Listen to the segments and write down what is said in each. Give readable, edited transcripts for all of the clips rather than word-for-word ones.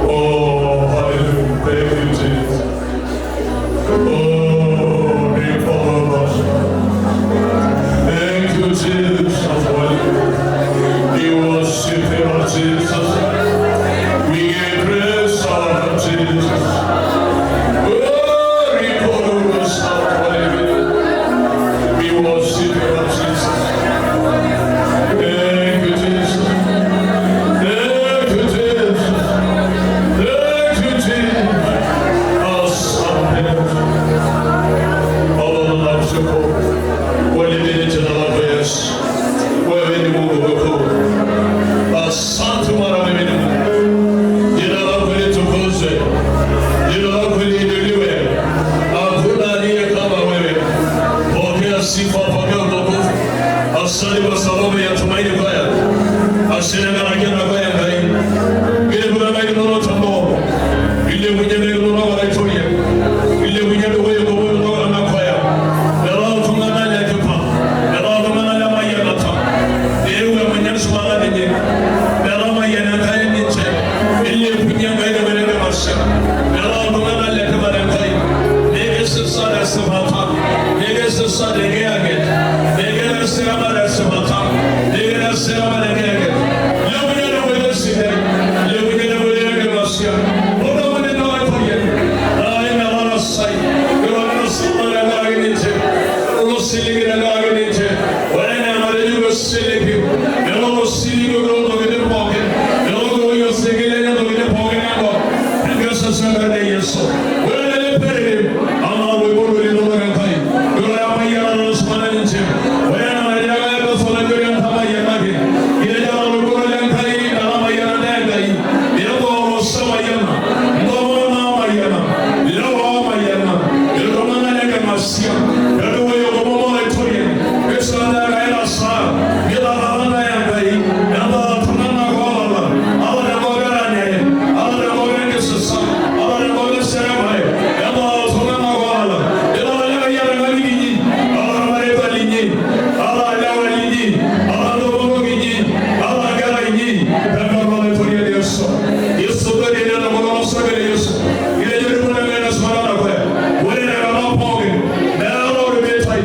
Oh, hallelujah. Thank you, Jesus. Oh, thank you, Jesus. We worship you, Jesus. We give praise to Jesus. Glory, we worship you, Jesus. Thank you, Jesus. Thank you, Jesus. Thank you, Jesus. Asante mwana wewe ni Mungu. Jina lako litukuzwe. Jina lako liinuliwe. Hakuna aliye kama wewe. Pokea sifa, pokea utukufu. Asante kwa sababu ya tumaini kwaya. Asante na kwaya ngai. Ile kuna ngai nono tambo. Ile mwenye nono wala itoria. Ile mwenye wewe kwa nono na kwaya. Leo tungana ya kipa. Leo tungana ya mayana ta. Ewe mwenye sumana nenye. Leo mayana kai ninche. Ile mwenye ngai na marsha. Leo tungana ya kipa ngai. Nege sasa sifata. Nege sasa nege age. Nege sasa sifata. Nege sasa nege age. Leo mwenye wewe sine. Leo mwenye wewe marsha. Ona mwenye na itoria. Ay na wala sai. Yo sumana ngai ninche. Ulo silingi na ngai ninche. Wena mare siligi. Leo siligi grondo gede poke. Leo yo sigile na gede poke na ko. Ngasa sanga de Yesu. Wena le pere. Ama we boru le no ngai. Yo la maya na sumana ninche. Wena mare ya ga so na yo ya tama ya ngai. Ile ya lo boru le ngai na maya na ngai. Leo ro sama ya na. Ndo na maya na. Leo maya na. Leo na le ka masia. Leo yo komo le toye. Esa na ga ela sa. Mila na ya ngai. Na tunana ko ala. Ala na ko ga ne. Ala na ko ga sasa. Ala na ko ga sera bhai. Ya tunana ko ala. Ela la ya ga ni. Ala mare ba ni. Ala la wa ni. Ala do ko ni. Ala ga ni. Ta ko le toye Yesu. Yesu ga ne na mo sa ga Yesu. Ile jere ko na na sumana na ko. Wole na ga poge. Na lo re tai.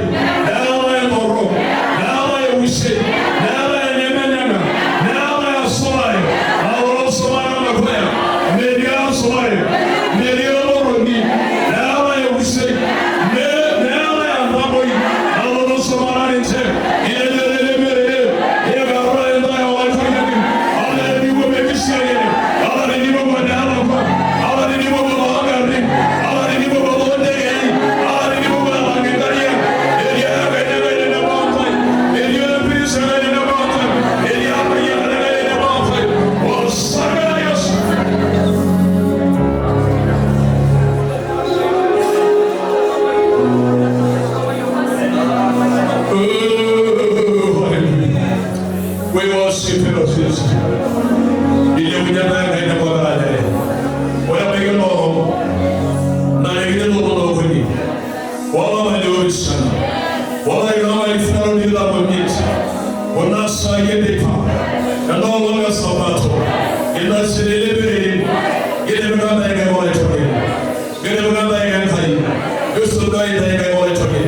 Na la ya moro. Na la ya wise. Na la ya nemenana. Na la ya solai. Ala sumana na ko. Media solai. Media moro ni. Na la ya wise. Me na la ya maboi. Ala sumana ni che. Ile jere le mere. Ya ga ro ya na wa ta ni. Ala ni wo me kisiye. Ala ni wo na ala ko. Ala ni wo ba ga ni. Ala ni wo ba de ni. Ala ni wo ba ga ni. Elia ga ne na ba ta. Elia bi sa ga na ba ta. Elia ba ya ga na ba ta. Wa sa ga Yesu. Oh, hallelujah. We worship you, Jesus. Ile mwenye ngai na kwa gale. Wala mege no. Na lege no no kuni. Wala malosa. Wala yama ifaro ni la bonit. Ona sa yedeka. Na no longa sabato. Ila silele bere. Gele bana ngai wa toke. Gele bana ngai ngai. Yesu ngai ngai wa toke.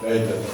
Thank you.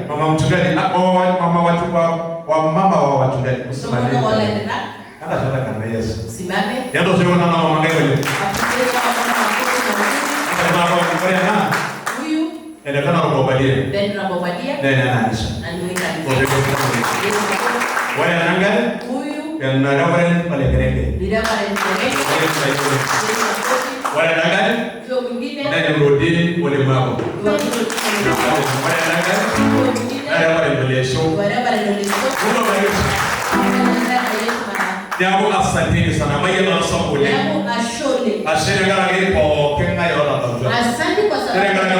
Mama mama mchungaji, mama watu wa mama wa wachungaji usimame. Hata sasa kama Yesu. Usimame. Ndio sio na mama ngai. Hata baba kwa na. Huyu ndio kana kubalia. Ndio kubalia. Ndio na anisha. Wale nanga? Huyu ndio na wale pale kereke. Ndio pale kereke. Wale nanga? Ndio mwingine. Ndio mrudi wale mwako. Wale nanga? Ndio wale ndio. Wale wale ndio. Mungu abariki. Yangu asanteni sana. Maye asante. Yangu ashole. Asante gara po kenga yola tatu. Asante kwa sababu. Gara gara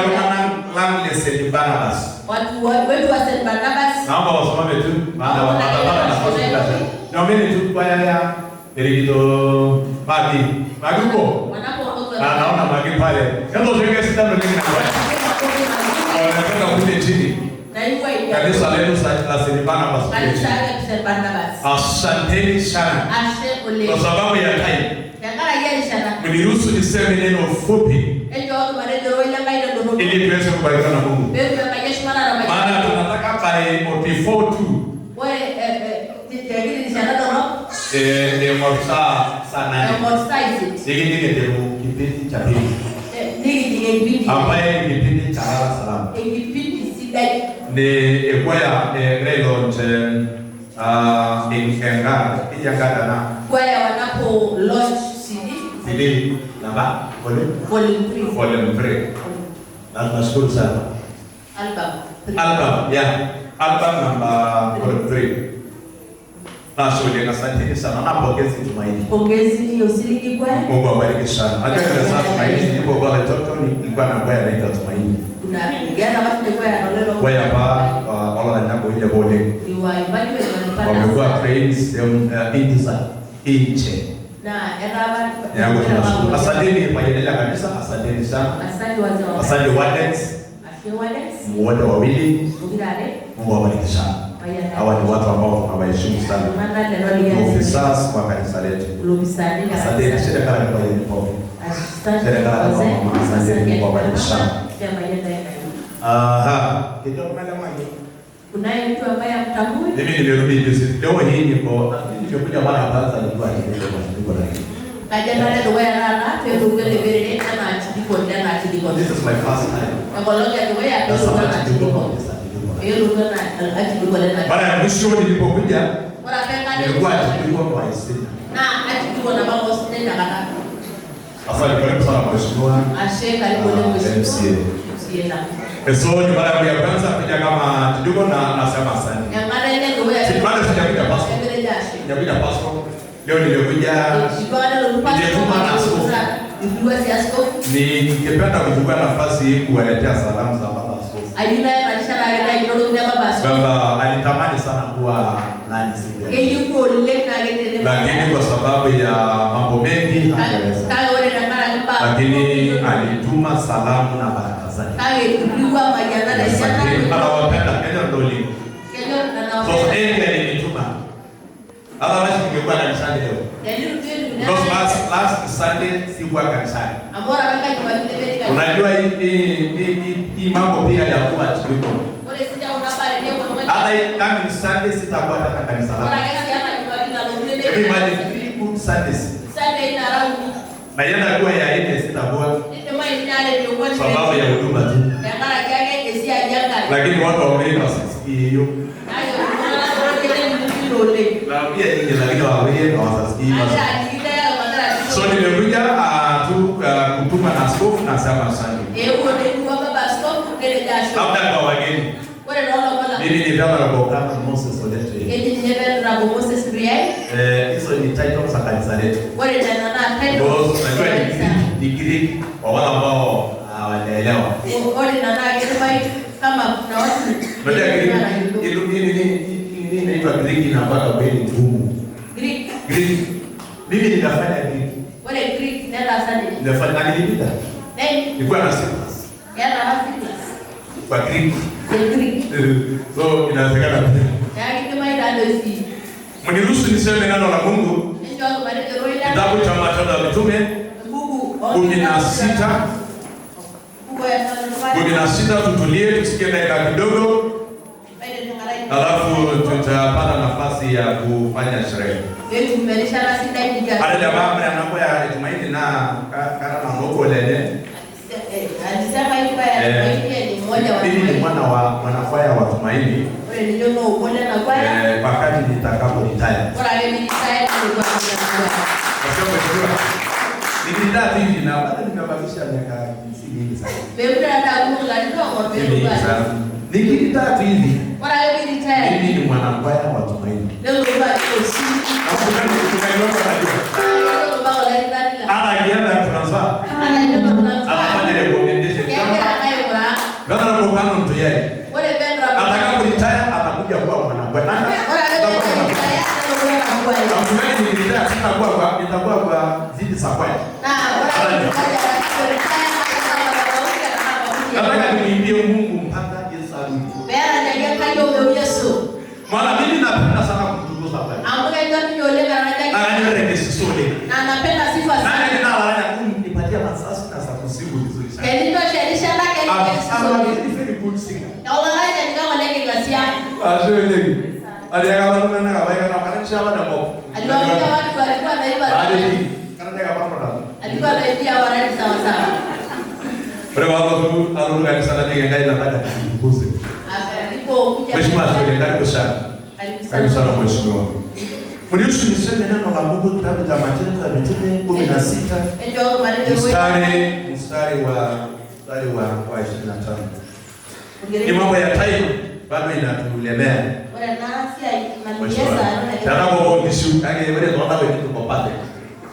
lang le Saint Barnabas. Watu wetu wa Saint Barnabas. Naomba wasimame tu maana wanataka nafasi kidogo. Naomba tu kwa ya erigito Magi. Magi uko? Wanapoongoza. Na naona Magi pale. Ndio shenge sita ndio nini na. Wanataka kule chini. Kanisa lenu la Saint Barnabas. Kanisa la Saint Barnabas. Asanteni sana. Kwa sababu ya time. Mniruhusu niseme neno fupi ili tuweze kubarikiwa na Mungu. Maana tunataka by 44 tu. Saa 8. Kipindi cha pili. Ambaye ni kipindi cha lala salama. Ni ekwaya Raylon Enga ijangada na kwaya wanapo launch CD namba volume 3. Volume 3. Na tunashukuru sana. Album, yeah. Album namba volume 3. Nashukuru asanteni sana na pongezi Tumaini. Pongezi hiyo siliki kwaya. Mungu awabariki sana. Hata kama Tumaini nilipokuwa mtoto nilikuwa na kwaya inaitwa Tumaini. Kuna vijana watu kwaya na leo. Kwaya pa wala na nyambo ile bole. Ni waimbaji wenye wamekuwa trains inza inche. Na era yangu tunashukuru. Asanteni kwa endelea kabisa, asanteni sana. Asante wazee wa. Asante wardens. Asante wardens. Wote wawili. Mungu awabariki sana. Hawa ni watu ambao tunawaheshimu sana. Officers kwa kanisa letu. Asante sana kwa kwa hiyo. Asante asante Mungu awabariki sana. Aha, kidogo kunaye mtu ambaye hamtambui? Mimi nimerudi juzi. Leo hii niko nimekuja mara ya kwanza nilikuwa niko na hii. Kaja ndio wewe na tendo ngele mbele na achidiko na achidiko. This is my first time. Ngoloja ndio wewe na achidiko. Hiyo ndio na achidiko na. Mara ya mwisho nilipokuja nilikuwa achidiko kwa Estina. Na achidiko na baba Estina kaka. Asante karibu sana mheshimiwa. Ashe karibu leo mheshimiwa. MCA. So ni mara ya kwanza kuja kama kidogo na nasema asante. Bado sijakuja passport. Sijakuja passport. Leo nilikuja. Nilituma na askofu. Ningependa kuchukua nafasi hii kuwaletea salamu za baba askofu. Baba alitamani sana kuwa nani siku. Lakini kwa sababu ya mambo mengi hangeweza. Lakini alituma salamu na baraka zake. Anawapenda Kenya ndoli. So yeye alinituma. Otherwise ningekuwa kanisani leo. Because last Sunday sikuwa kanisani. Unajua hii mambo pia ya kuwa tuko. Hata kama Sunday sitakuwa hata kanisa langu. Everybody 3 good Sundays. Na yenda kuwa ya nne sitakuwa. Sababu ya huduma tu. Lakini watu waumini wasisikie hiyo. Naambia nyinyi lakini waumini hawasisikii. So nimekuja tu kutuma na askofu na sema asante. Labda kwa wageni. Mimi ni Baba Bokana Moses Odete. Hizo ni titles za kanisa letu. Ore nena naa titles Because unajua ni ekanisa. Greek, ni Greek kwa wale ambao hawajaelewa. Ore ina naa kidimayu kama kuna watu Unajua Greek, hii inaitwa Greek inakuwa kweli ngumu. Greek. Greek. Mimi nikafanya Greek. Ore Greek netaasa ninye. Nilifanya na nilipita. Nilikuwa na C plus. Keeta apa C plus. Kwa Greek. Te Greek. So inawezekana pia. Neeku kidimayu taadoi sii. Mniruhusu niseme neno la Mungu. Enchooki matejo ororei le Kitabu cha Matendo ya Mitume Embuku 16 Embuku ya 16, tutulie tusikie dakika kidogo, alafu tutapata nafasi ya kufanya sherehe. Peetum erishata sidai nikias. Ore jamaa mre anakuya Tumaini na kara na noko lene. Alisema hii kwaya ya Tumaini ni mmoja wa Mimi ni Tumaini. mwana wa mwanakwaya wa Tumaini. Ore ninye naa obo lena kwaya. Wakati nitakapo retire. Ore ake piiretire nelotu aaku lena kwaya. Kwa sababu nikiretire tu hivi na bado nimebakisha miaka si mingi sana. Meekure taa kumok ilarin oong'or Si mingi peelotu sana. aaku. Nikiretire tu hivi. Ore ake piiretire. Mimi ni mwanakwaya wa Tumaini. Nelotu aaku osi. Na mchungaji wangu anajua. Nelotu aaku olairritani lang. Hata akienda transfer. Hata enelo transfer. Anafanya recommendation. Kegira ake aing'uraa. Gavana Mokano mtu yeye. Ore Benra Atakapo retire atakuja kuwa mwanakwaya. Ore ake piiretire nelotu aaku kwaya. Na mchungaji nikiretire sitakuwa kwa, nitakuwa kwa zidi za kwaya. Naa ore ake piiretire Nataka niimbie Mungu mpaka Yesu arudi. Peeranyaki Enkai omeu Yesu. Maana mimi napenda sana kumtukuza Bwana. Amu kenyor ninye oleng aranyaki. Na nirekebishe sole. Na napenda sifa Nani sana. ninalanya kunipatia nafasi na za kusifu vizuri sana. Teninchosho erishata I'm a very, very good singer. Olaranyani kang olengikasia. Ashe oleng. Aliaka iltung'anak apa kana kanisha apa na mop. Aliwaambia watu walikuwa wanaimba. Baada hii kana teka pamoja. Alikuwa anaimbia warani sawa sawa. Ore walotu alotu kanisa najoki Enkai nataka nitukuze. Alipokuja Mheshimiwa Askofu, karibu sana. Karibu sana. Karibu sana mheshimiwa. Mniruhusu nisome neno la Mungu kitabu cha Matendo ya Mitume 16 Enchooki matejo mstari wa 25. Ni mambo ya time bado inatulemea. Ore ena siai Mheshimiwa. nalimiesa Tena kwa kishu kake ore toonda wuejitin tuko perfect.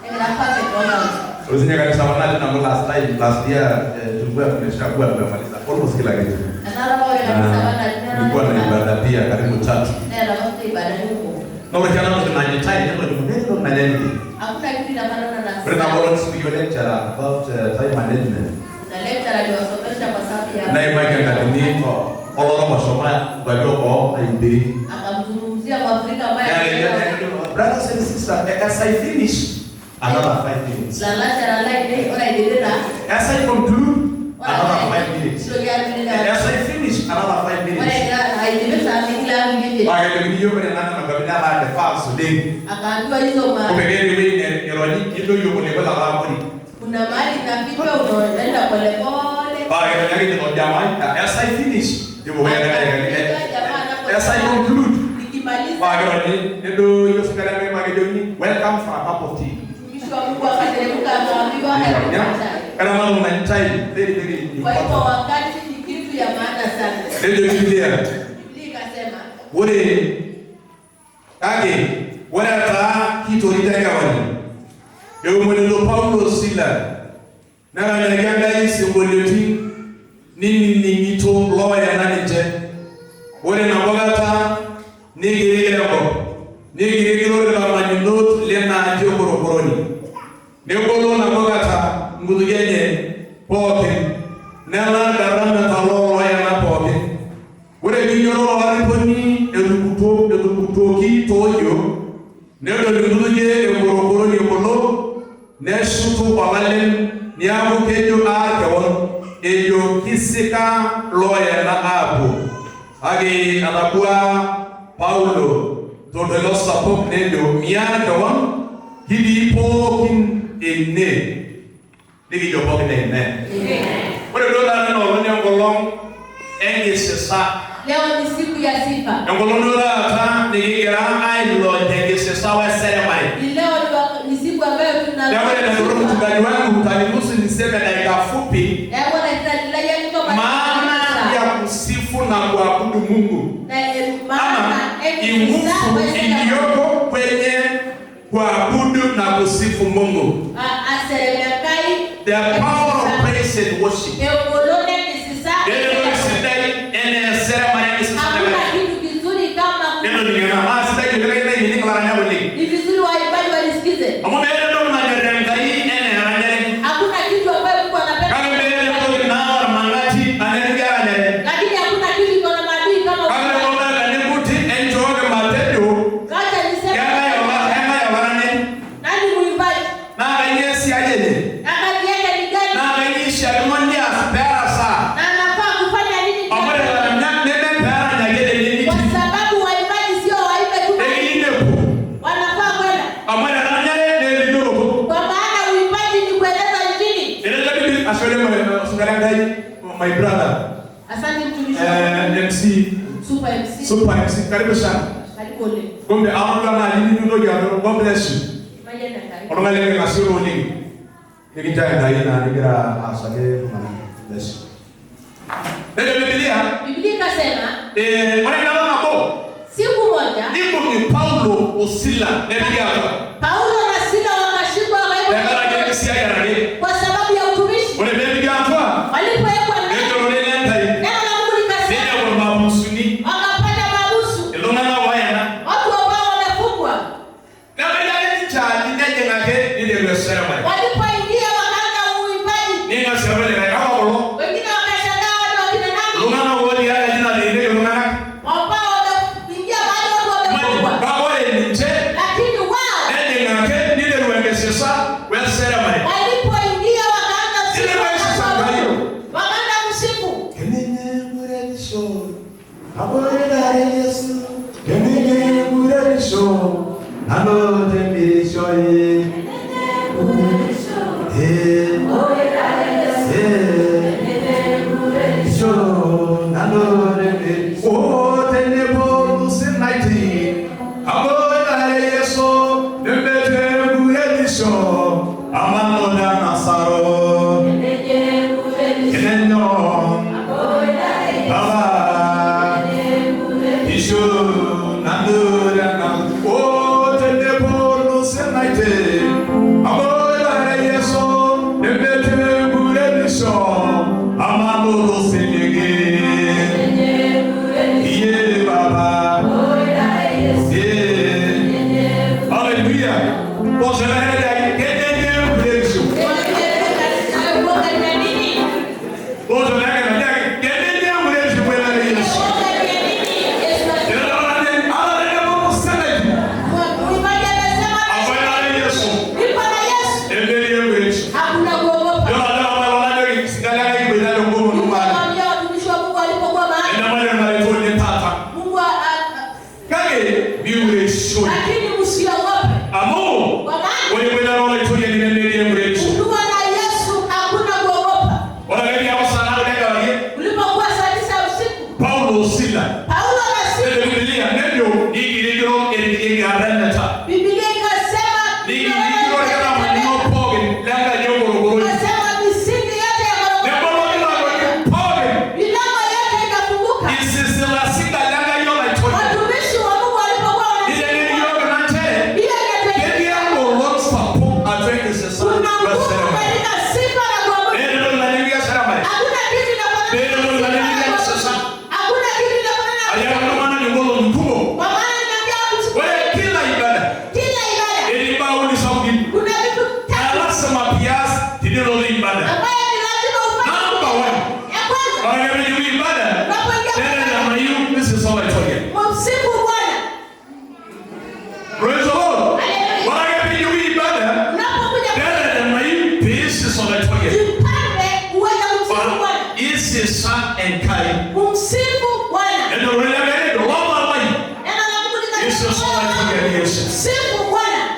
Ekira perfect toondaoni. Ore sinye kanisa wanati na last time last year tulikuwa tumeshakuwa tumemaliza almost kila kitu. Enaata apa ore kanisa apa natii Tulikuwa na ibada pia karibu tatu. Neeta apa sinche ibadani kumok. Na ore kana mtu na time ndio ndio maneno. Hakuna kitu inafanana na Ore na bolo speak lecture about time management. Na lecturer aliwasomesha kwa sababu ya Na imaki akademi oloro masoma bado kwa aibiri. Akamzungumzia Mwafrika ambaye Brothers and sisters, as I finish another 5 minutes. Lalasha lainei ore aidipita As I conclude another 5 minutes. nitoki atimira As I finish another 5 ore minutes. egira aidipita nikila mikiti Wakati ore nana na kabila la defense leng. akaambiwa hizo ma Kumbe gari wewe ni roni kido yo kule kwa la kuna mahali inapita unaenda polepole. Wakati ni jamaa as I finish yuko as I conclude Nikimaliza wakati ndo hiyo sikala mimi magedoni welcome for a cup of tea. mtumishi wa Mungu akateremka akaambiwa karibu chai. Kana mama una time very very Kwa hivyo important. wakati ni kitu ya maana sana. Ndio Biblia. Biblia ikasema Ore kake ore taa kitorita kewarie eomonito Paulo Sila neranyaki Enkai isinkolioitin ninining'ito looyena ninche ore nabo kata nikirikiro enkop nikirikiro iltamanyunot lina aji okorokoroni nebolo nabo kata nkutukie enye pookin nelaa garama looyena pookin ore kinyororo olariponi etuputoki tooyiok nedol inkutukie ekorokoroni ebolo neshutu olalem niaku kejo aar kewon ejo kisika looyena aapuo kake etabua Paulo toltoilo sapuk nejo miar kewon kitii pookin ene nikijo pookin amen. Ore duo taata naa olong enkolong enkisisa. Leo ni siku ya sifa. Enkolong duo taata nikigira ailaunch enkisisa weseremare. Ni leo ni siku ambayo tuna Leo nashukuru mchungaji wangu utaniruhusu niseme dakika fupi. Leo na Maana ya kusifu na kuabudu Mungu. Na maana Ama nguvu iliyoko kwenye kuabudu Kusifu Mungu. The power of praise and worship. Hakuna kitu kizuri kama ni vizuri waimbaji walisikize. Hakuna kitu ambayo Mungu anapenda. Lakini hakuna kitu iko na maadui kama Kacha niseme nani muimbaji? Na kazi yake ni gani? Na anafaa kufanya nini? Kwa sababu waimbaji sio waimbe tu. Wanafaa kwenda. Kwa maana uimbaji ni kueleza Injili. My brother. Asante mtumishi. MC Super MC. Super MC, karibu sana. Karibu ole. Kumbe aondoka na nini ndio ya God bless you. Majana karibu. Olonga lenge ngasiro ni. Nikinja ndai na nigira asake mana bless you. Ndio Biblia. Biblia ikasema Ore ndalo nabo. Siku moja ndipo ni Paulo osila nebiga. Paulo na Sila wakashikwa wakawekwa kwa sababu ya utumishi. Ore nebiga atwa. Walipowekwa ndani. Neno la Mungu likasema wakapata mabusu. Watu ambao wamefungwa. Walipoingia wakaanza uimbaji. Wengine wakashangaa watu wakina nani? Ambao wameingia mahali watu wamefungwa. Lakini wao walipoingia wakaanza wakaanza kusifu.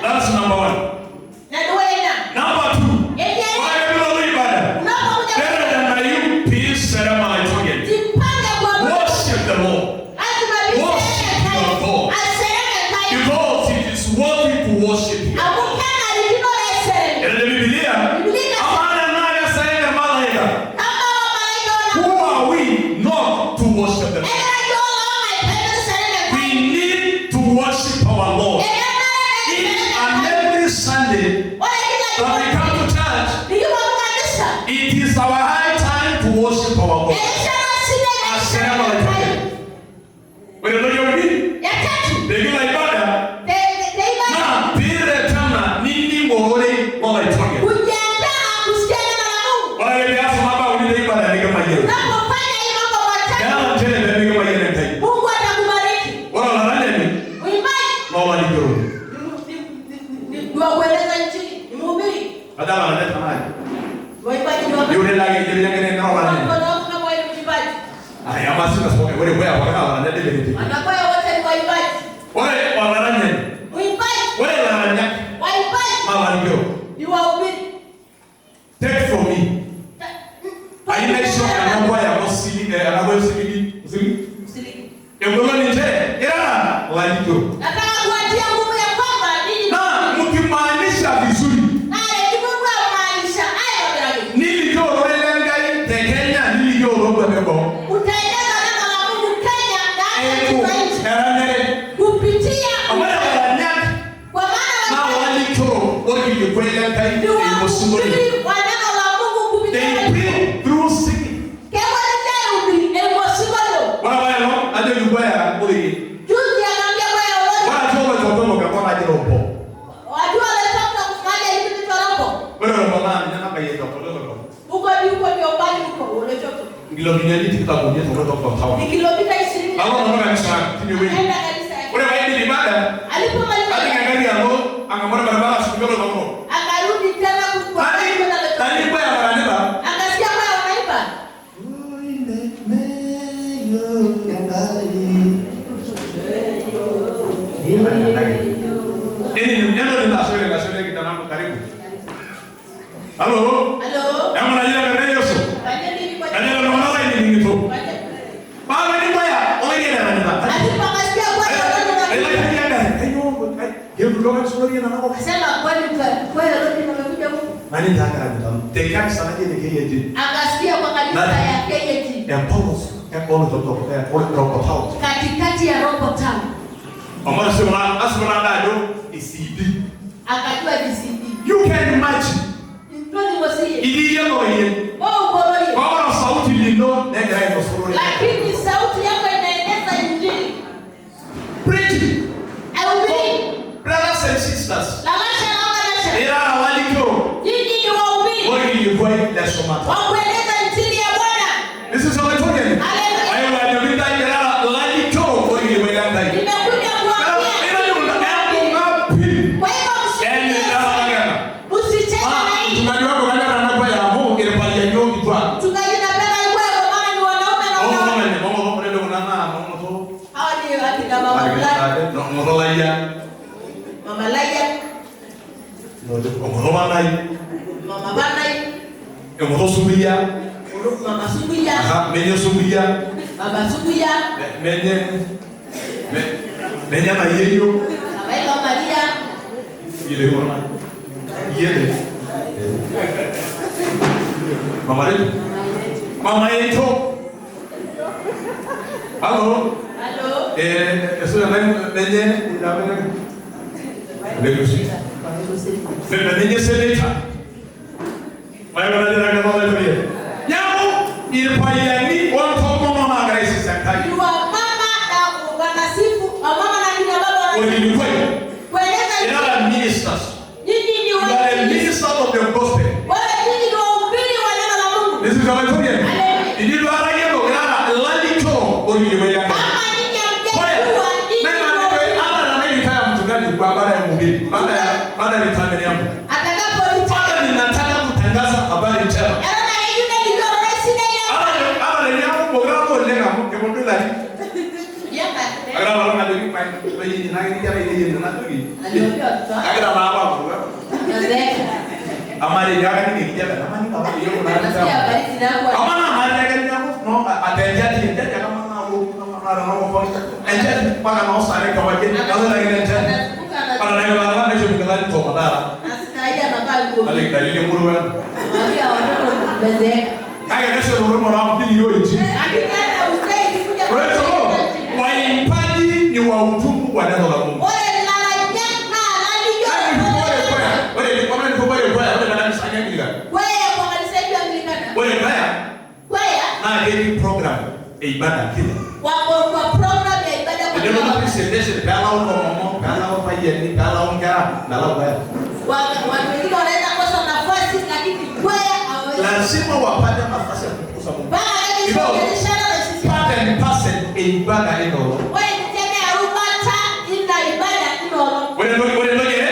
That's number one. Number two, worship the Lord. Worship your God. Because it is worthy to worship Him. Who are we not to worship? tanaye. Waimbaji ni wa Yule la ile ile ile na wala. Mkono wako kama wewe ni mwimbaji. Aya basi nasema wewe wewe wakana wana ndio ndio. Wanakwaya wote ni waimbaji. Wale wanaranya. Mwimbaji. Wale wanaranya. Waimbaji. Mama ndio. Ni wahubiri. Take from me. Aina sio anakuwa ya mosili anakuwa sili sili. Sili. Engolo ni je? Ila walito. Nataka kuwatia nguvu ya kwamba ninyi na mkimaanisha vizuri. Na Mungu amaanisha hayo ndio. Nili jo rolenga te Kenya nili jo robo nebo. Utaeleza neno la Mungu Kenya na hata nchi. Kupitia kwa maana na walito wali kwenda kai emosimori. Wa neno la Mungu kupitia they pray through singing. Kewa ni emosimori. Bwana bwana aje lugha uli. Juzi anaambia kwa yeye. Wala choma chotomo kwa maji robo. Watu wanataka kufanya hivi vitu robo. Wewe mama nina kama yeye tokoto. Huko ni huko ndio mbali huko ule choto. Kilomita 20 kutoka kwa town. Ni kilomita 20. Hapo ndo kanisa tini wewe. Nenda kanisa. Ule waende ibada. Alipomaliza alingangalia hapo angamwona barabara sikio la mama. Akarudi tena kwa nani kwa barabara. Akasikia kwa wanaimba. Neno ni la shule kitana karibu. Halo? Halo. Kama najua kana Yesu. Kanyo ndo mwana ni nini tu. Baba ni kwaya, oye na nani. Alipokasikia kwa wanaimba. Ayo, hiyo ndio story na mama. Akasema kwani kwa leo nimekuja huku. Nani ndaka na teka sana je KAG. Akasikia kwa kanisa ya KAG. Ya Paulo, ya Paulo to ya Paulo Town. Katikati ya Robo Town. Amara sema asema ndado ECD. Akajua ECD. You can imagine. Ntoni wasiye. Ili yemo yeye. Oh bolo. Kwa sauti lilo nenda hiyo story. Lakini sauti yako inaeneza injili. Preaching. Ahubiri. Brothers and sisters. La masha na masha. Ila waliko. Nyinyi ni wahubiri. Wao ni kwa la somata. Wa kueneza injili ya Bwana. This is our talking. Hallelujah. Ayo wanapita ila waliko kwa hiyo wenda. Nimekuja kuambia. Ila ni ngapi? Kwa hiyo msicheze na hii. Tunajua kwa nani anakuwa ya Mungu ile pale ya nyongi kwa. Tunajua napenda kwa maana ni wanaume na wanawake. Mama ndio mama mama. Hawa ni akina mama fulani. No Laia. Mama Laia. No Banai. Mama Banai. Mama Subuya. Mama Subuya. Aha, menye Subuya. Baba Subuya. Menye menye na yeyo. Baba Maria. Ile mama. Yeye. Mama yetu. Mama yetu. Halo. Halo. Eso ya menye la menye. Legusi. Menye seleta. Wale wanajua kama wale ndio. Nyamu ilipayani wanatoka mama grace sakai. Ni mama na wanasifu, mama na kina baba wanasifu. Kueleza ila ministers. Nyinyi ni wa ministers of the gospel. Wale nyinyi ni wahubiri wa neno la Mungu. This is our talking. Ililo arayebo ila lalito oliwe yake. Kama nyinyi hamjajua nyinyi. Mimi ana na mimi kama mchungaji kwa baada ya mhubiri. Baada ya retirement yangu. Atakapo baada ninataka kutangaza habari njema. Waimbaji ni wahudumu wa neno la Mungu. Program ibada kile. Wako kwa program ya ibada kwa. Ndio maana presentation bala uko momo, bala uko yeni, bala ongera, bala wewe. Watu wengine wanaweza kosa nafasi lakini kwaya hawawezi. Lazima wapate nafasi ya kukusa Mungu. Bala ni kuongeleshana na sisi. Part and parcel ibada ino. Wewe niteme arubata ina ibada ino. Wewe ndio wewe ndio eh?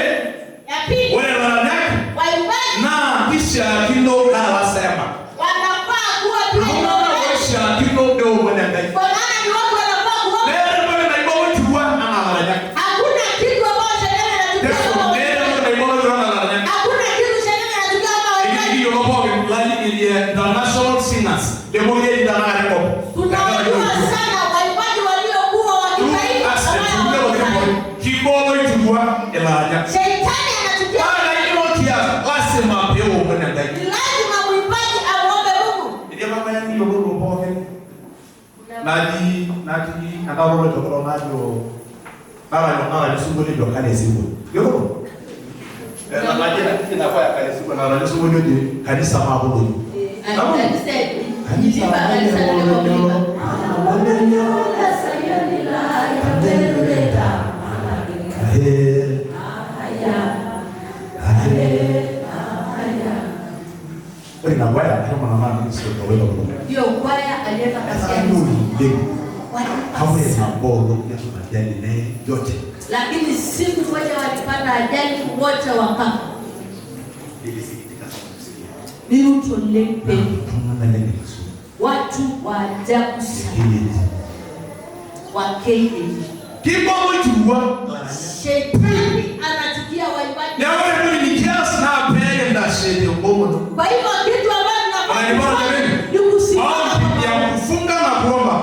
Ya pili. Wewe ndio waimbaji. Na Oishiakino na wasema. Wanafaa kuwa pia ni Iltung'anak waombaji. oishiakino neomon Enkai. Kwa maana ni watu wanafaa kuomba. Meeta entoki naiba oloiturua anaa ilaranyak. Hakuna kitu ambacho shetani anachukia kama Meeta waimbaji. entoki naiba oloiturua anaa ilaranyak. Hakuna kitu shetani anachukia kama waimbaji. Ekiyiolo pookin international singers lemokure etii tenakata enkop. Tunawajua sana waimbaji waliokuwa wa kitaifa kama waimbaji. Kiba oloiturua ilaranyak. Shetani anachukia. Ore ilo kias lasima peomon Enkai. Ni lazima mwimbaji amuombe Mungu. Etii apa kwaya nikiyiololo pookin natii enkata oloitokolo najo naranya osinkolio ojo Kale Singo. Yiololo? Natii ina kwaya Kale Singo naranya osinkolio oji Kanisa Maapolonyo. Kanisa kanisa lile. Ahe. Ahe. Ore ina kwaya ashomo nanu aning oloitokolo. Hiyo kwaya alienda kasikia Oleng. Kawe Walipata. nabo olong netum ajali neye yote. Lakini siku moja walipata ajali wote wakafa. Nilisikitika sana kusikia. Niruto lempe. Iltung'anak lenkisuma. Watu wa ajabu sana KAG. wa KAG. Kiba oloiturua ilaranyak. Shetani anachukia waimbaji. Neeku ore entoki nikias naa pee kintashe tenkomono. Kwa hivyo kitu ambacho tunafaa Wananipata kufanya jameni? ni kusimama. Maombi ya kufunga na kuomba.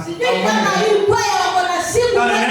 Sijui kama hii kwaya wako na siku moja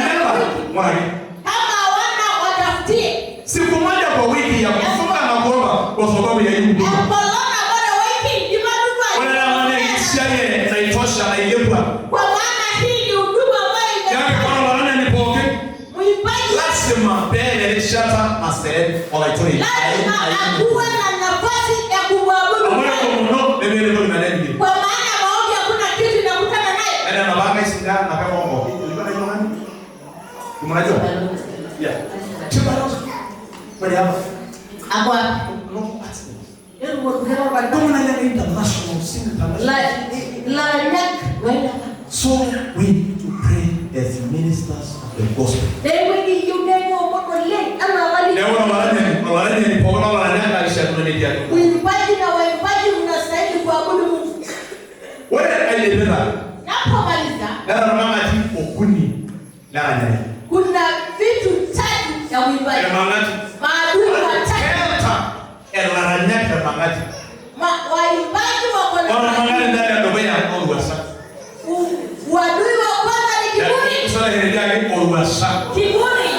kwa wiki. Kama hawana watafutie. Siku moja kwa wiki ya kufunga na kuomba kwa sababu ya hii huduma. Kolona bora wiki Jumatatu. Ore ena esiai naitosha nailepua. Kwa maana hii ni huduma ambayo Yaani kwa olaranyani pookin mwimbaji lasima pee erishata naseret olaitorriani. lazima akuwe na nafasi ya kumwabudu Amu ore Mungu. enkomono nemeeta entoki naleleki. Kwa maana maombi hakuna kitu inakutana naye. Ene enapa kaisinga napa ekongo. Ilikuwa naitwa nani? Mnajua? Yeah. Ore hapa. Ako wapi? No accident. La International, sing international. la nyak wenda. So we need to pray as ministers of the gospel. Newe yunemo mono le ana wali. Neeku olaranyani pookin olaranya naishiakino netii atua. Uimbaji na waimbaji mnastahili kuabudu Mungu. Ore aidipita Napomaliza neeta irmang'ati okuni leranyare. kuna vitu tatu ya uimbaji. Irmang'ati. Maadui watatu. Keeta ilaranyak irmang'ati. Waimbaji wako na Ore ormang'ati ndani edukuya orwuasa. Uadui wa kwanza ni kiburi. Sala herediaki orwuasa. Kiburi.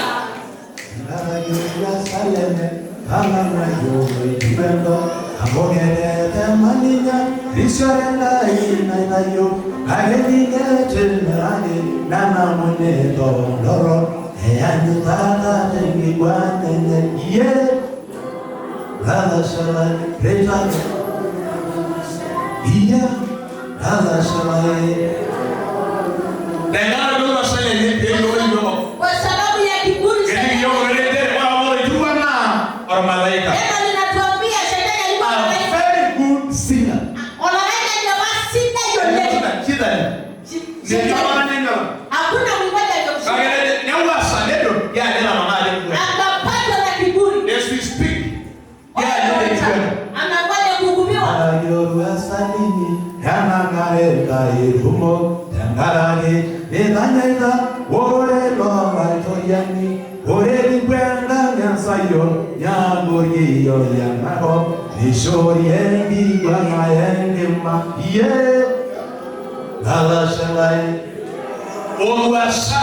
Tenkaraki orwuasa lenye peeyiolou iyiok. Kwa sababu ya kiburi Ketii shetani. iyiok orere ore oloiturua naa ormalaika. Neno linatuambia shetani alikuwa A malaika. very good singer. Malaika jamaa sita yole. Shida ni. Shetani. Hakuna mwimbaji aliyemshinda. Akapatwa na kiburi. As we speak, Anangoja kuhukumiwa. Oluwasa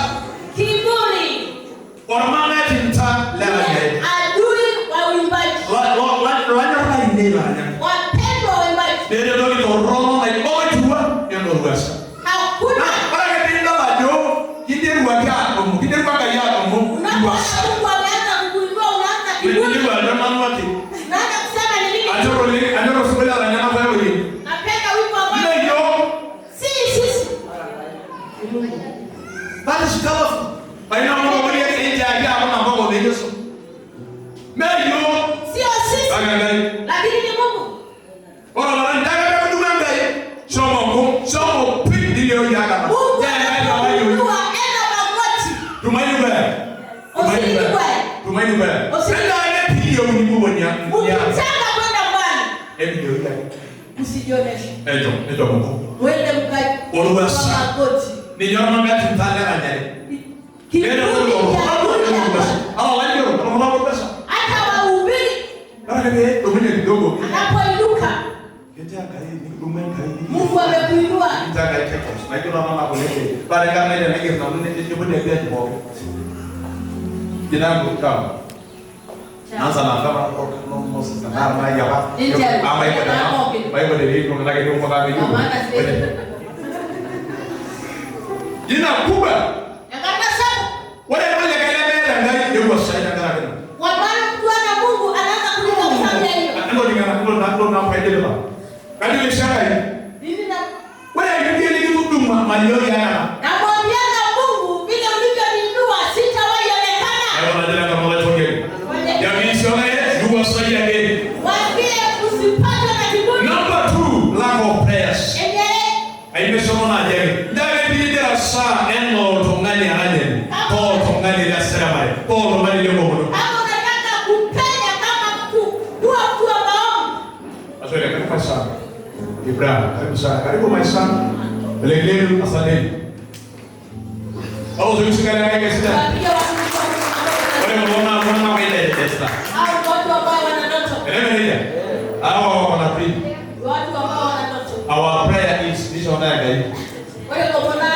Kiburi. ormang'ati nta leranyare. Adui wa uimbaji. Lanyor lainei laranyak. Wapendwa waimbaji. Neeta entoki torrono naiba oloiturua neno orwuasa. Hakuna Ore ake piidol ajo kinteruaki aadumu, kinterua Enkai aadumu unapoona iwuasa. Mungu ameanza kukuinua unaanza kiburi. Nijo ajo nanu ake. Unaanza kusema ni mimi. Anyor oleng, anyor osinkolio laranyak apa ewueji. Napenda wimbo ambao Mme iyiok. si sisi. That is powerful. Baina Mungu mwenye eti ake hakuna mboko ni Yesu. Mme iyiok. Sio sisi. Kake Enkai. Lakini ni Mungu. Ore olaranyani ake peekidumu Enkai. Shomo nkum, shomo pii niliyo akata. Mungu Ore Enkai tawayo. anakuinua, enda magoti. Tumaini kwaya. Tumaini kwaya. Tumaini kwaya. Usilikwe. Ukitaka kwenda mbali, usijioneshe. Mwende mkagoti. Hata wahubiri anapoinuka, Mungu amekuinua. Jina kubwa. Wale wale kale mbele ndio kwa saida kana. Kwa maana mtu ana Mungu anaanza kulinda familia hiyo. Ndio ndio ndio na faida ba. Kali ile shaka hii. Nini na wale ndio ile kitu duma malio ya. Namwambia na Mungu vile ulivyoniinua sitawahi onekana. Hayo badala kama wale toke. Ya missionary ndio saida yake. Waambie usipate na kiburi. Number 2, lack of prayers. Endelee. Aimesoma na jeri. Ndawe bidira saa eno tongani anaje. Po tongani la serama. Po tongani le mono. Hapo unataka kupenya kama mtu kuwa mtu wa maombi. Asante karibu sana. Ibrahim, karibu sana. Karibu my son. Lelelu asante. Au zungumza na yeye sasa. Wale mbona mbona wale testa. Hao watu ambao wana ndoto. Elewe. Hao wana pray. Watu ambao wana ndoto. Our prayer is this one guy. Wale mbona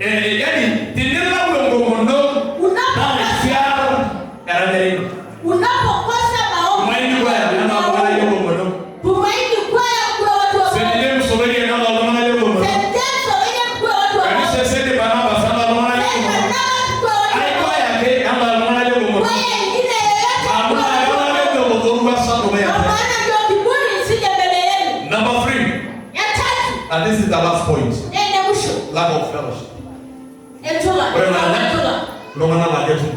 Amen. Yani tinela ulongomono unapokosa maombi Tumaini kwaya na wala yogomono. Tumaini kwaya kwa watu wa Sendile msomelia na wala yogomono. Sendile msomelia kwa watu wa Kanisa sende baraba sana wala yogomono. Ai kwaya ke na wala yogomono. Kwaya nyingine yoyote. Hamna wala yogomono kwa sababu ya. Kwa maana ndio kiburi isije mbele yenu. Number 3. Ya tatu. And this is the last point. Nenda mwisho. Lack of fellowship. Entola. Longana la yetu.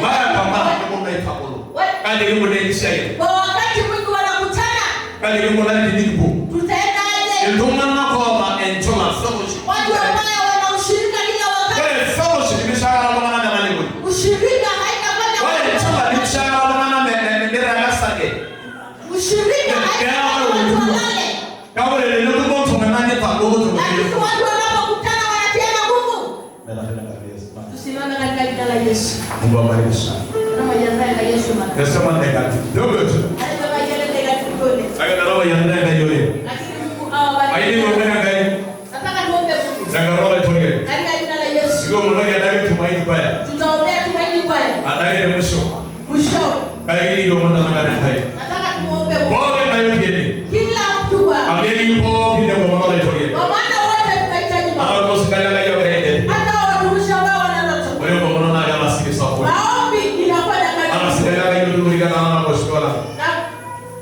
Mara kwa mara ndipo mnaitapolo. Kale yuko ndisha hiyo. Kwa wakati mwingi wanakutana. Kale yuko ndani ndipo. Tutaenda aje? Ndongana kwa ma entola fellowship. Watu ambao wana ushirika kila wakati. Wale fellowship imeshara longana na malengo. Ushirika haitafanya. Wale entola imeshara longana na ndera gasake. Ushirika haitafanya watu walale. Kama ile ndio mtu mnani pamoja tu. Lakini watu wanapokutana wanatiana nguvu. Tusimame katika jina la Yesu. Mungu awabariki sana. Kama jana la Yesu mara. Nasema ndeka kidogo tu. Alisema yale ndeka kidogo. Aka na roho ya ndeka yole. Lakini Mungu awabariki. Aili ngombe ngai. Nataka tuombe Mungu. Zanga roho itoke. Katika jina la Yesu. Sio mmoja ndani tumaini kwaya. Tutaombea tumaini kwaya. Andai mwisho. Mwisho. Kaili ndio mwana na ngai. Nataka tuombe Mungu. Bora na yote. Kila mtu wa. Ameni yupo kile kwa mwana itoke. Kwa maana wote tunahitaji Mungu. Hata kusikala na yote. Hata watumishi ambao wana ndoto. Wewe kwa mwana na masikio sapo. Maombi inafanya kazi. Ana sikala hiyo ndio na na kushkola.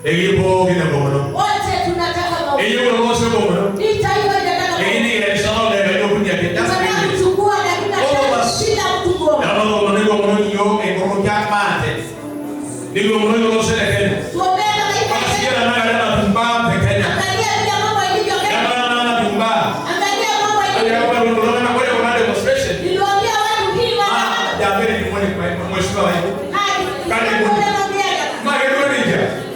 Elipo kile kwa mwana. Wote tunataka maombi. Elipo kwa mwana. Ni taifa linataka maombi. Lakini ile sala ndio ndio kunya kita. Tunataka kuchukua dakika tano kila mtu kuomba. Na mwana kwa mwana hiyo engoro kwa mate. Ndio mwana kwa sala Kenya. Tuombee taifa. Asikia na na tumba Kenya. Angalia vile mambo ilivyo Kenya. Na na tumba. Angalia mambo ilivyo. Angalia kwa mwana kwa kuna demonstration. Niliwaambia watu hii wana. Ya mbele ni mwana kwa mheshimiwa wangu. Karibu.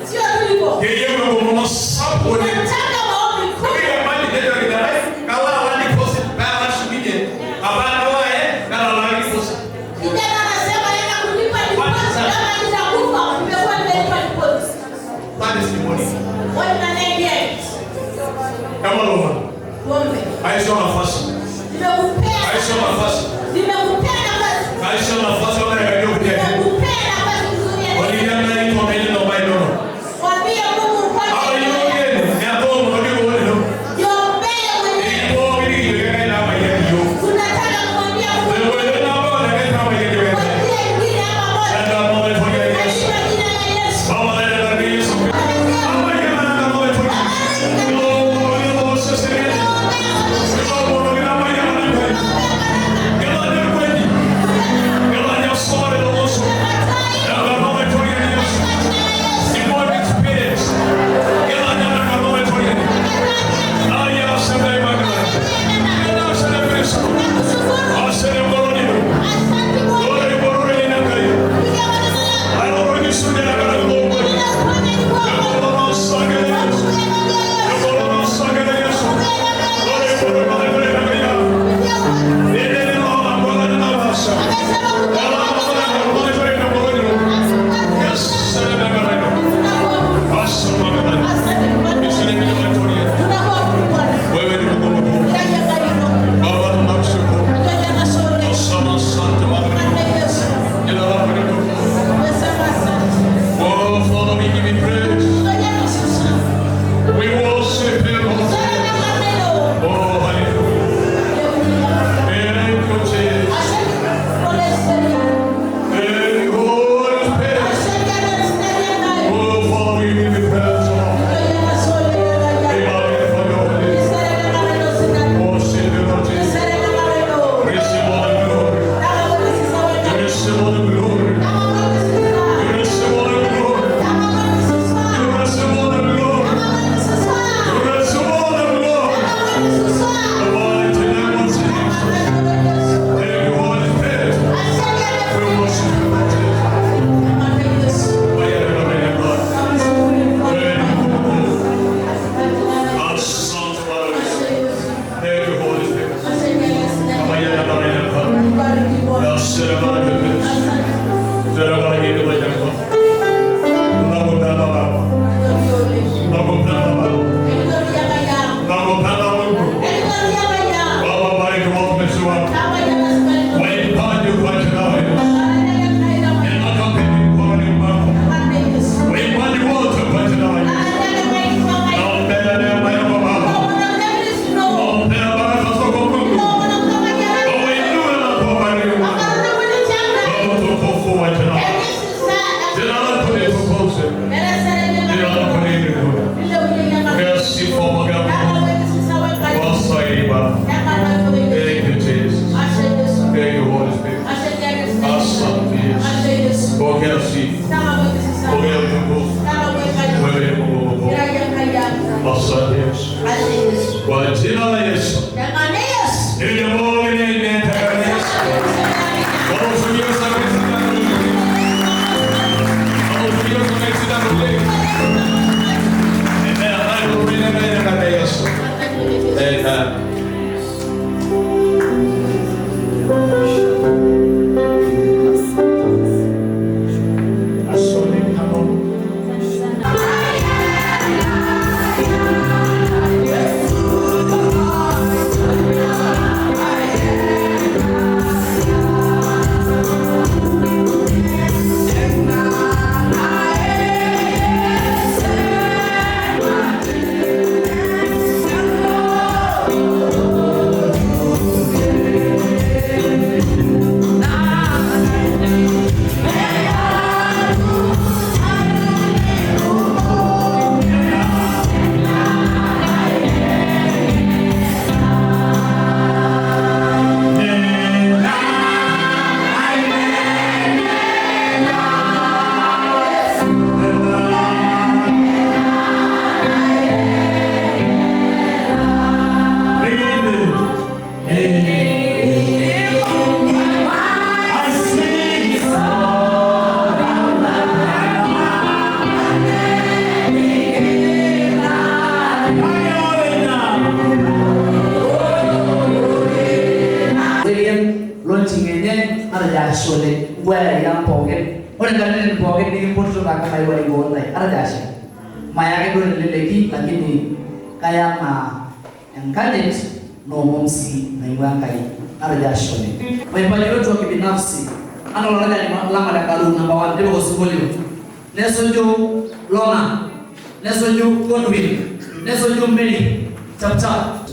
Sio tu hivyo. Yeye kwa mwana sapo. Tunataka maombi kubwa. Kwa maana ndio ndio kala wani kosi bala shimije. Abana wae kala wani kosi. Kijana anasema yeye kulipa deposit kama nitakufa nimekuwa nimelipa deposit. That is the money. Wana nenge. Kama loma. Tuombe. Aisha nafasi. Nimekupea. Aisha nafasi. Nimekupea nafasi. Aisha nafasi wala ndio kuja. Nimekupea nafasi nzuri. Waliana iko na ile ndio ndio. Mwambie Mungu kwa. Hapo yeye ni hapo ndio ndio. Jiombee mwenyewe. Ndipo mimi ndio na hapa hiyo. Tunataka kumwambia Mungu. Wewe ndio hapo na kama hapa hiyo. Kwa njia nyingine ama moja. Ndio mambo ya Yesu. Katika jina la Yesu. Baba na Yesu. Baba ya na mambo ya Yesu. Ndio ndio sasa. Ndio ndio Natejo ashe oleng nkuayai ang pookin. Ore nkatitin pookin nikimpotito taa kamayianiki ntae. Atejo ashe. Maya ake duo teleleki lakini kaya anaa enkanyit noomon sii naing'ua Enkai. Natejo ashe oleng. Waimbaji wetu wa kibinafsi ana olaranyani lang ole Karu number 1 tipika osinkolio. Nesuju Lona, nesuju Godwin, nesuju Mary. Chap chap.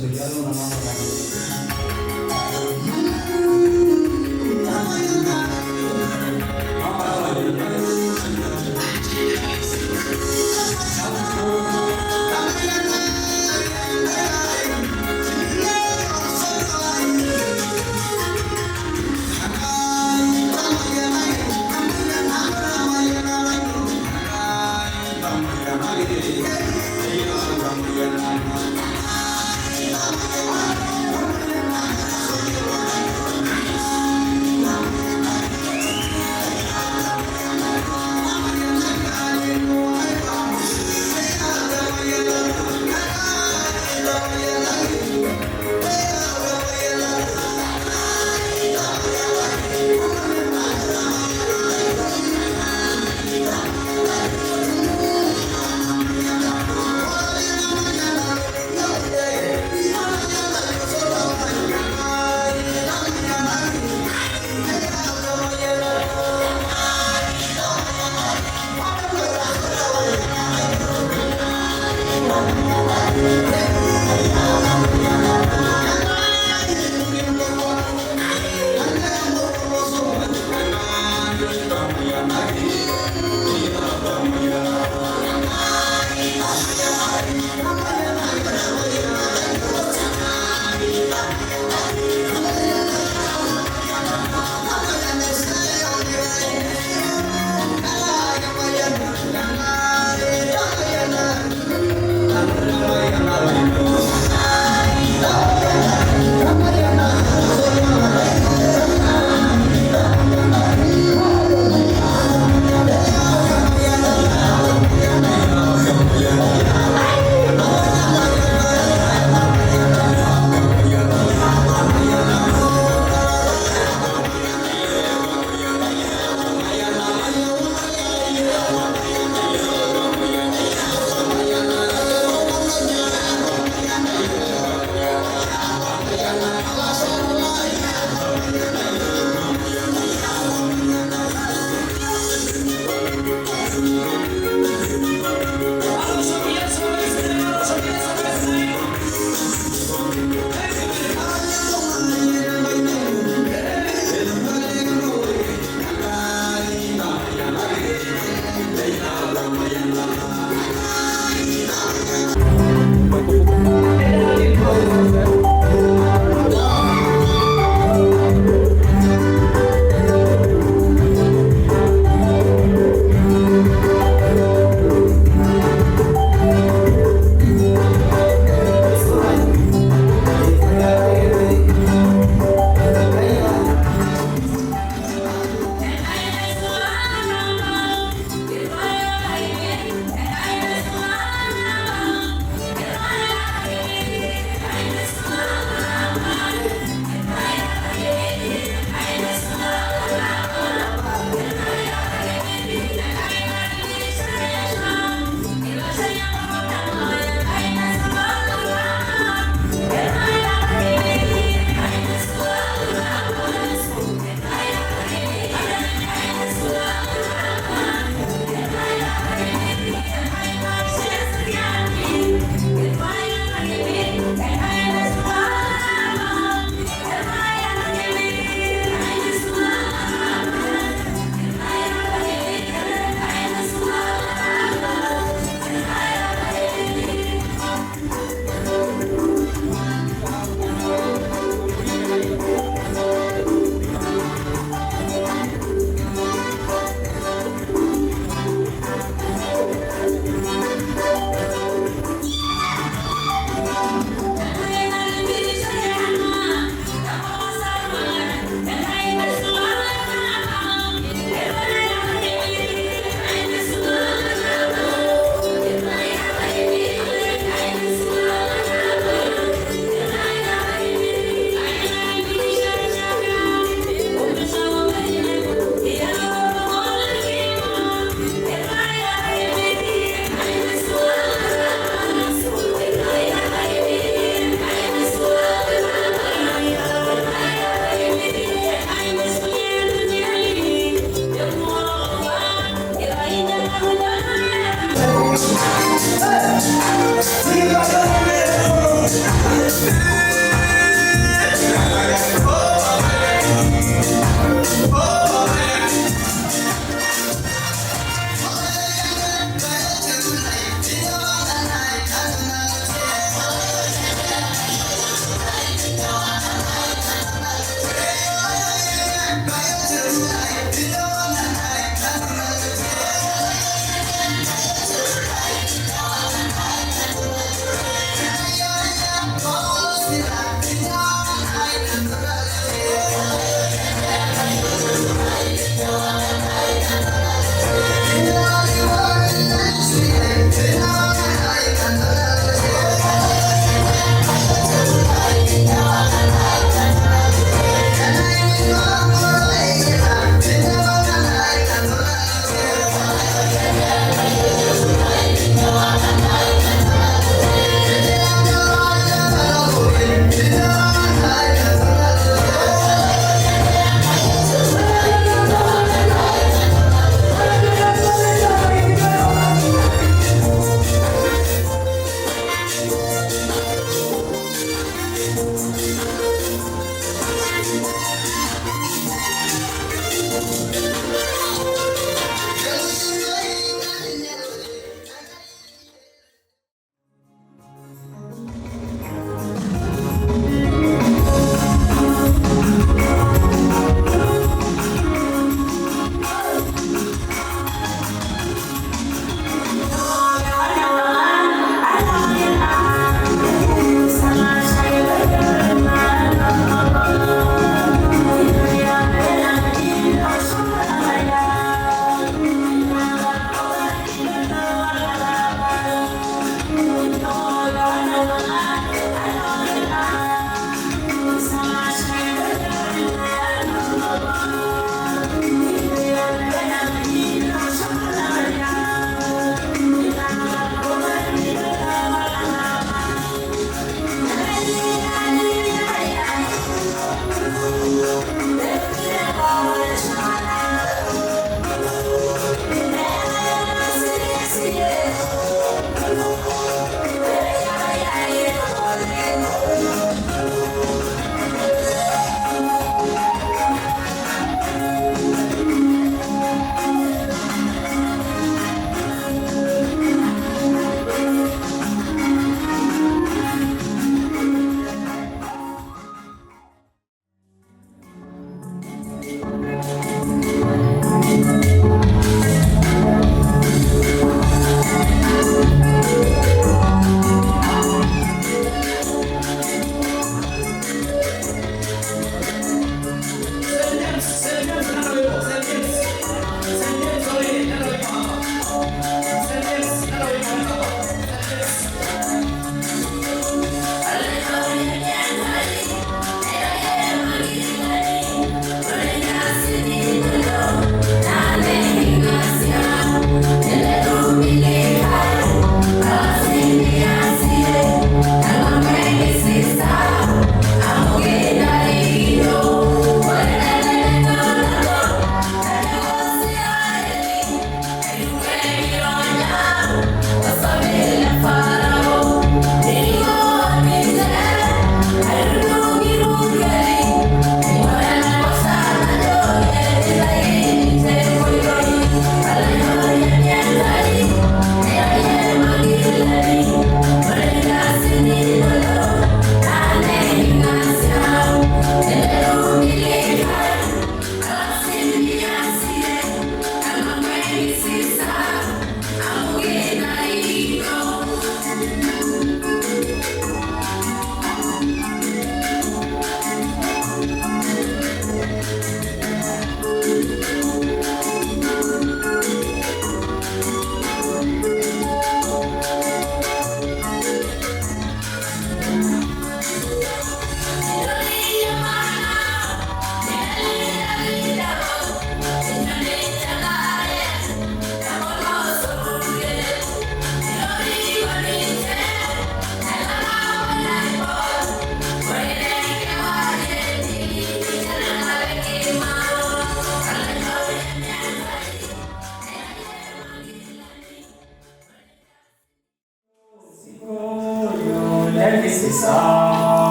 Thank you.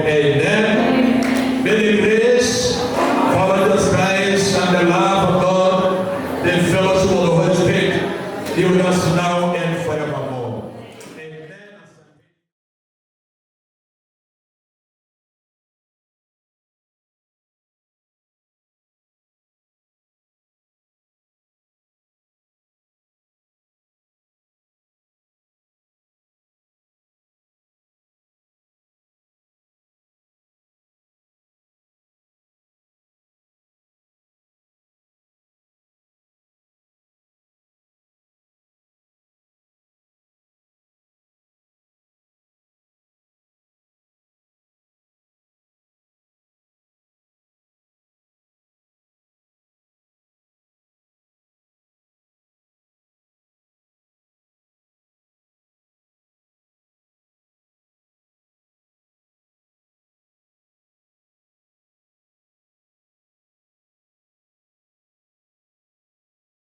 Amen. May the grace of our Lord Jesus Christ and the love of God, the fellowship of the Holy Spirit, be with us now.